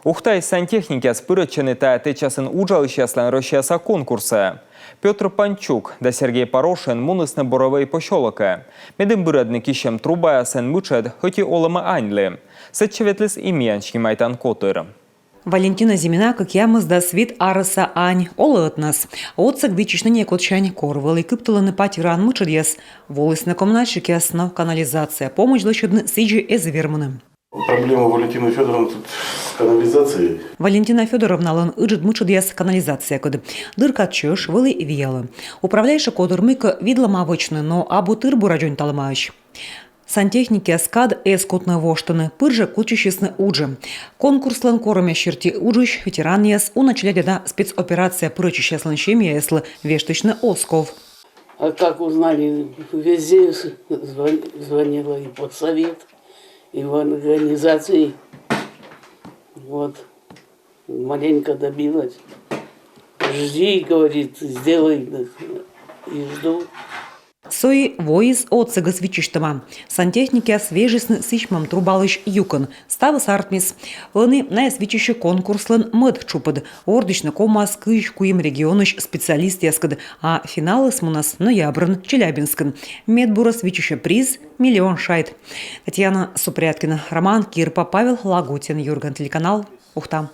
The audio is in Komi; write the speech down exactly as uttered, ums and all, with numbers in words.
Ухтаысь сантехникъяс пырӧдчӧны тайӧ тэчасын уджалысьяслӧн Россияса конкурсӧ. Пётр Панчук да Сергей Порошин мунісны Боровӧй посёлокӧ, медым бырӧдны киссьӧм трубаясӧн мытшӧд ӧти олӧмӧ аньлы. Сэтчӧ ветліс и миян снимайтан котыр. Валентина Зимина кӧкъямысдас вит арӧса ань, олӧ ӧтнас. Отсӧг виччысьны некодсянь, кор вӧлі кыптылӧны патераын мытшӧдъяс. Волісны коммунальщикъяс, но канализация помӧдз лӧсьӧдны сідзи эз вермыны. Проблема Валентины Фёдоровны тут с канализацией. Валентина Фёдоровналӧн ыджыд мытшӧдъяс канализациякӧд. Дыр кад чӧж вӧлі виялӧ. Управляющӧй котыр мыйкӧ видлӧма вӧчны, но абу тыр-бура дзоньталӧмаӧсь. Сантехникъяс кад эз кутны воштыны, пыр жӧ кутчысисны уджӧ. Конкурслӧн корӧмъяс серти уджысь ветеранъяс, уна челядя да спецоперацияӧ пырӧдчысьяслӧн семьяяслы вештысьны оз ков. А как узнали, везде звон- звонила и в подсовет, и в организации. Вот, маленько добилась. Жди, говорит, сделай. И жду. Со и воис отсӧгӧс виччысьтӧма. Сантехникъяс вежисны сісьмӧм трубалысь юкӧн. Ставыс артмис. Ӧні найӧс виччысьӧ конкурслӧн мӧд тшупӧд. Вордысьны ковмас кызь куим регионысь специалистъяскӧд, а финалыс мунас ноябрын Челябинскын. Медбурӧс виччысьӧ приз — миллион шайт. Татьяна Супряткина, Роман Кирпа, Павел Лагутин, «Юрган» телеканал, Ухта.